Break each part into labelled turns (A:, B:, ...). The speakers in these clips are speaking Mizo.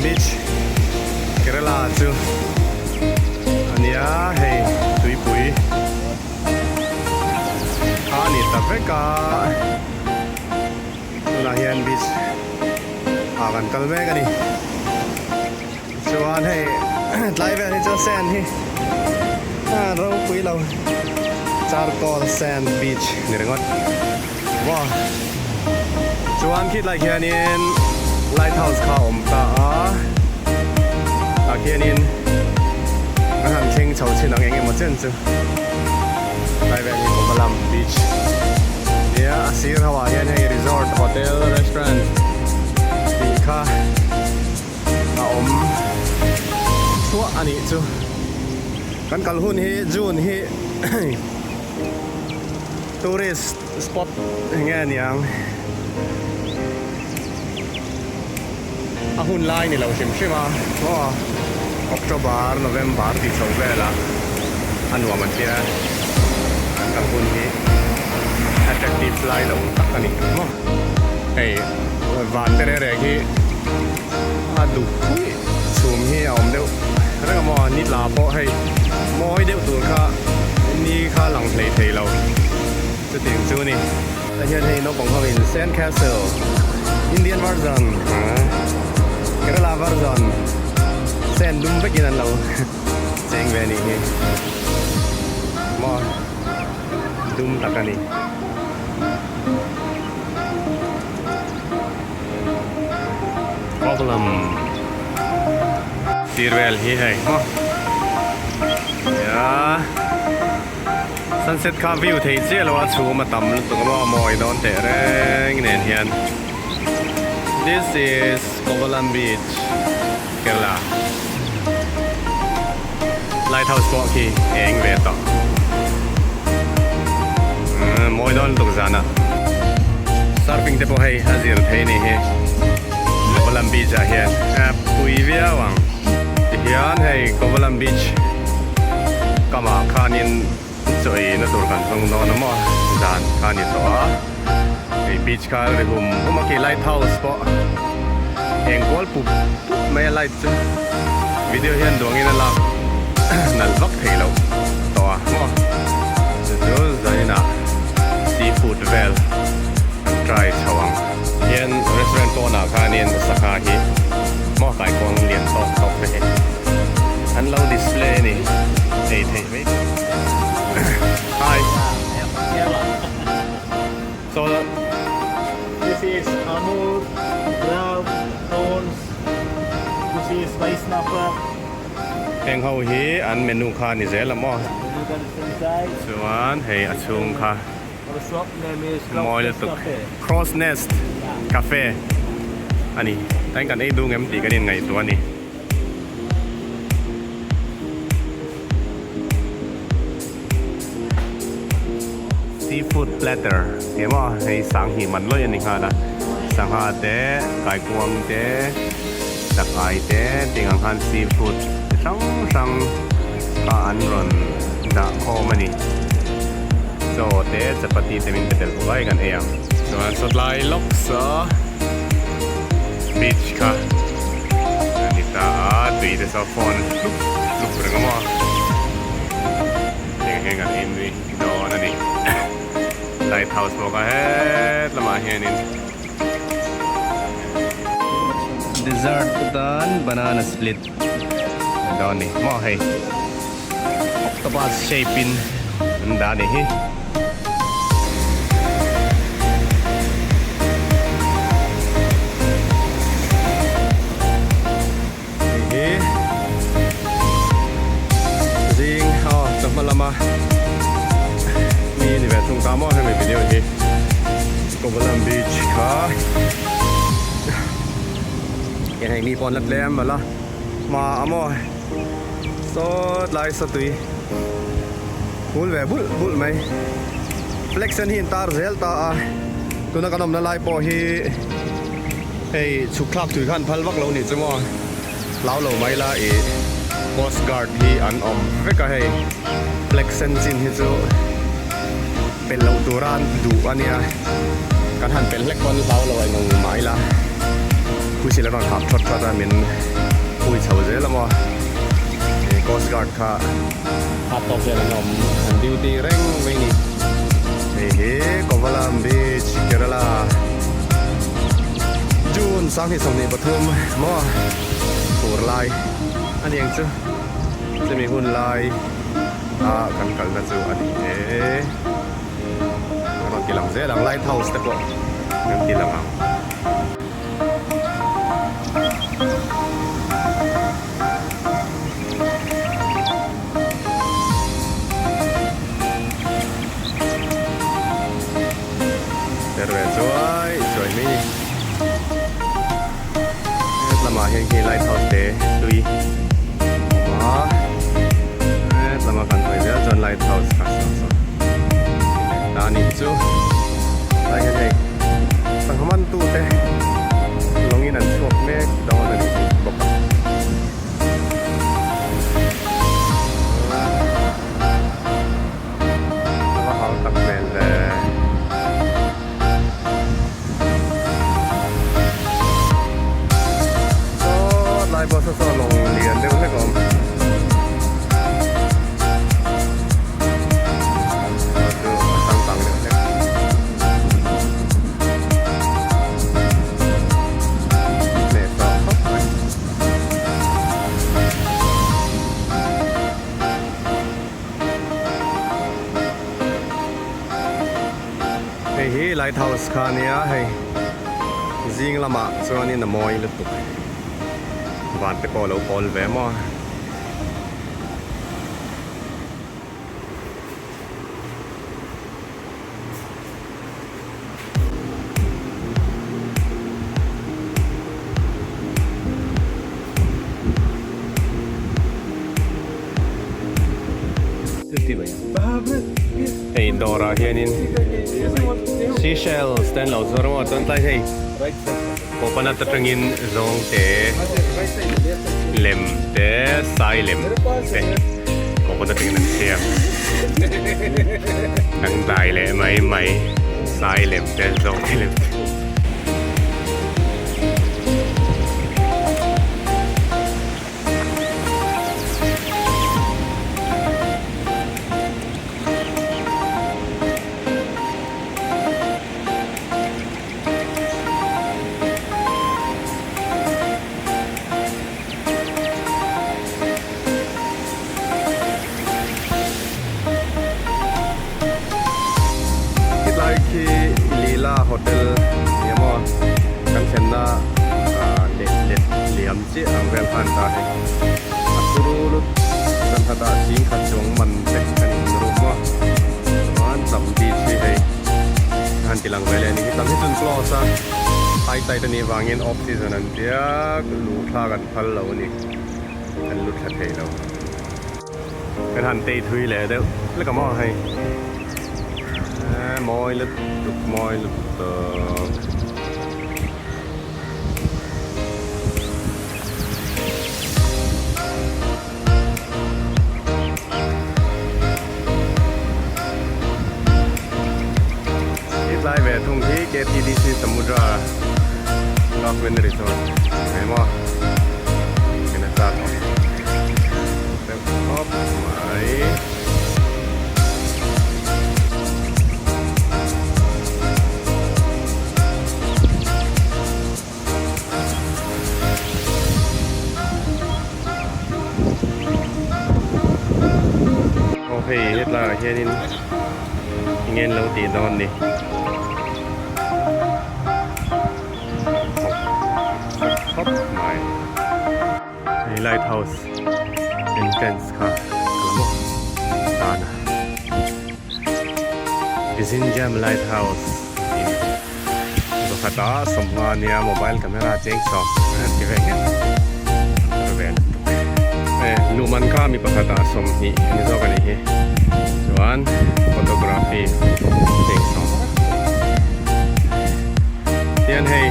A: Beach Kerala chu a nia hei tuipui a ni ta vek a tunah hian beach ah kan kal mek a ni chuan hei tlai vel hi chuan sand hi a ropui lo charcoal sand beach ni ringawt. Wow chuan khitlai khianin lighthouse kha a awm ta a tah khianin an han thleng chho chin ang eng emaw chen chu tlai vel hi Kovalam beach nia a sir ho ah hian hei resort hotel restaurant tih kha a awm chhuah a nih chu kan kal hun hi June hi. Tourist spot eng nge niang a hun lai ni lo hrim hrim a aw October November tih chho vel a a nuam an tia an kal hun hi attractive lai lo tak a ni maw hei van te reng reng hi a duk pui chhum hi a awm deuh reng a maw ni tla pawh hei mawi deuh tur kha ni kha lang hlei thei lo chutiang chu a ni. Tah hian hei naupang ho in Sand Castle Indian version Kerala version sand dum vekin an lo cheng ve a nih hi maw dum tak a ni. Kovalam sir vel hi hei maw nia sunset kha view thei chiah lo a chhum a tam lutuk a maw mawi dawn teh reng nen hian this is Kovalam beach Kerala lighthouse pawh khi eng ve tawh mawi dawn lutuk zan ah surfing te pawh hei a zir thei a nih hi Kovalam beach ah hian a pui viau ang tihian hei Kovalam beach kamah khanin chaw ei na tur kan hmang dawn a maw zan kha a ni tawh a hei beach kha ri hum hum a khi lighthouse pawh eng kual pup pup mai a light chu video hian duangin a lak nalh vak theih loh tawh a maw chu chu zaninah seafood vel kan try chho ang hian restaurant pawnah khanin sangha hi maw kaikuang lian tawk tawk te hi an lo display a ni ei theih mai. Hi. So
B: this is Amur, crab, prawns. This is rice snapper.
A: Heng ho hi an menu kha ni zel a maw? Chuan hei a chhung kha mawi lutuk Cross Nest Cafe a ni. Tain kan ei dung em tih kan inngaihtuah a ni. Seafood platter eng emaw hei sanghi man lawih a ni nghal a sangha te kaikuang te chakai te tih ang khan seafood chi hrang hrang kha an rawn dah khawm a ni chaw te chapati te min pe tel bawk a hei kan ei ang chuan sawtlai lawk saw beach kha. A ni ta a, tui te saw phone hlup hlup reng a maw? Heng heng an in ni dawn a ni. Light house pawh kha het lamah hianin dessert tan banana split a dawn ni maw hei octopus shape in an dah a nih hi. Hei hi zing aw chawhma lama mi ni ve thung ta maw hemi video hi Kovalam beach kha eng hei mi pawn la tlem mawlh a hma a maw sawt lai satui. Hul ve bulh bulh mai. Flag sen hi in tar zel ta a, tuna kan awmna lai pawh hi hei chhuk thlak tui khan phal vak lo nih chu maw, hlau lo mai la ih coast guard hi an awm vek a hei flag sen chin hi chu pelh loh tura an duh a nia, kan han pelh hlek pawn hlau lo a inawm mai la. Whistle a rawn hak thawt thawt a min hui chho zel a maw ih coast guard kha a tawk hian an awm an duty reng mai ni hei hi Kovalam beach Kerala June 2023 maw fur lai a ni ang chu chumi hun lai a kan kalna chu a ni e a rawn ti lang zel ang lighthouse te pawh kan ti lang ang. Ter ve chuai chuai mai ni het lamah hian khi lighthouse te hlui a awm a het lama kan hawi zel chuan lighthouse kha saw saw ta a nih chu tlai hian hei sangha man tute lawngin an chhuak mek dawn a ni tih bawk a. A va hau tak hmel ve. Saw tlai pawh saw saw lawng lian deuh hlek a awm. Aw chu a changkang deuh hlek. Hneh tawh khawp mai. Hei hi lighthouse kha ania hei zing lamah chuanin a mawi lutuk van te pawh a lo pawl ve maw. Hei dawrah hianin seashells te an lo zuar maw chuan tlai hei coconut atangin zawng te lem te sai lem te coconut atangin an siam dangdai leh mai mai sai lem te zawng te lem te. Khilai khi Lila Hotel nia maw kan thlenna leh let liam chiah ang vel khan ta hei a turu lut kan khatah zing khat chuang man vek a ni room maw chuan tam beach hi hei a han ti lang ve leh a ni hi tam hi chuan close a high tide a nih vangin off season an tia luh thlak an phal lo a ni an lut thla thei lo. Kan han tei thui leh deuh hlek a maw hei eh mawi lutuk mawi lutuk. Hetlai ve thung hi KTDC Samudra Government Resort eng maw eng a chak awm deuh khawp mai. Aw hei hetlaiah hianin eng nge an lo tih dawn ni khawp mai hei lighthouse entrance kha a la maw tana Vizhinjam lighthouse tih Pakhat a sawmhnga ania mobile camera cheng sawm a ti ve ngei a ve lutuk e luhman kha mi pakhat ah 20 ani zawk a nih hi chuan photography cheng sawm tian hei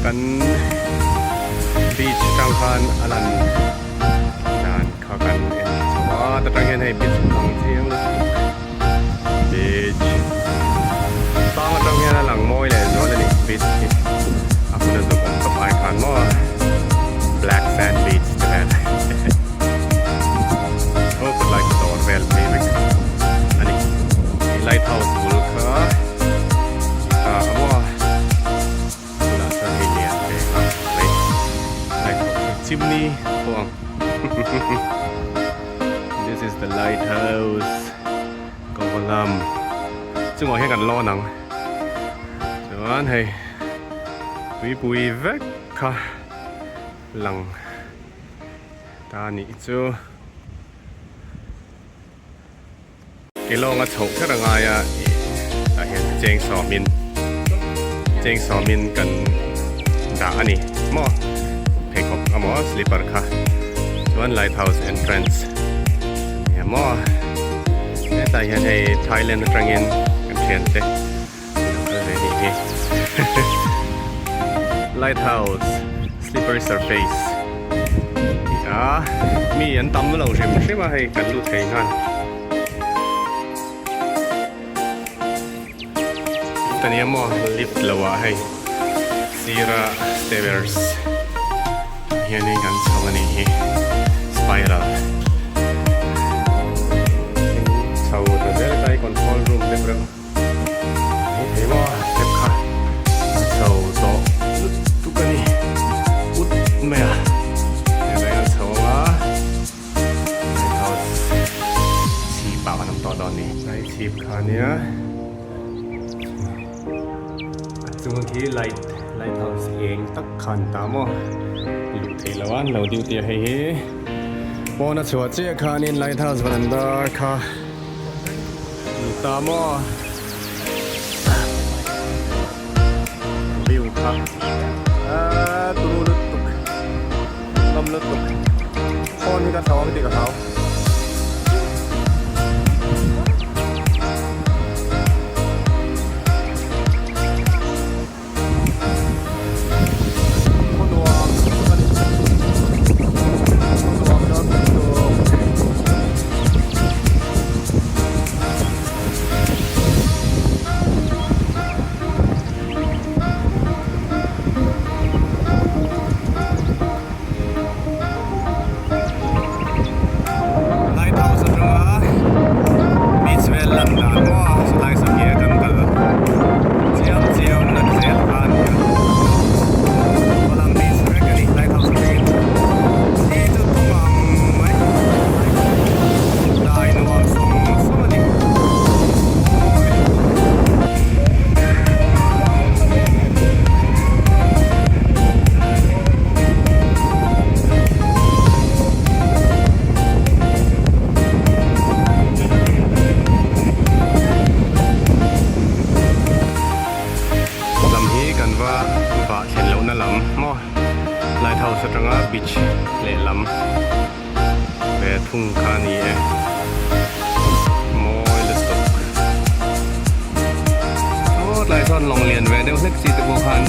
A: kan beach atang khan a lan dan kha kan en chho a ta tang hian hei beach ang chiang lutuk. Beach tlang atang hian a lang mawi leh zual a ni. chimney pawh ang This is the lighthouse Kovalam chungah hian kan lawn ang chuan hei tuipui vek kha lang ta nih chu. Ke lawnga chhoh kher a ngai a ih tah hian cheng sawmin cheng sawmin kan dah a ni maw pheikhawk emaw slipper kha chuan lighthouse entrance nia maw hetlai hian hei Thailand atangin kan thiante an lo kal ve nih hi lighthouse slippery surface tih a mi an tam lo hrim hrim a hei kan lut thei nghal lift a nia maw lift lo ah hei sira stairs hianin kan chho a nih hi spiral chho ta zel kai control room deuh reuh. Hei thei maw step kha a chho tawh lutuk a ni ut mai a hei mai a chho ang a lighthouse chhip ah kan awm tawh dawn a ni lai chhip kha nia a chung khi light lighthouse eng tak kha an ta maw luh theih loh a an lo duty a hei hi pawn a chhuah chiah khanin lighthouse veranda kha. Ni ta maw? View kha a turu lutuk ngam lutuk phone hi ka hlau ang tih ka hlau. Lighthouse atanga beach vel lan dan maw chulai sawhhia kan kal chiam chiam lan zel kha a ni a hmalam beach vek a ni lighthouse atangin thli chu thawm ang mai dai nuam sawng sawng a ni. Lam hi kan va vah thlen lohna lam maw lighthouse atanga beach lehlam ve thung kha a ni e mawi lutuk sawtlai sawn lawng lian ve deuh hlek chi te pawh khan.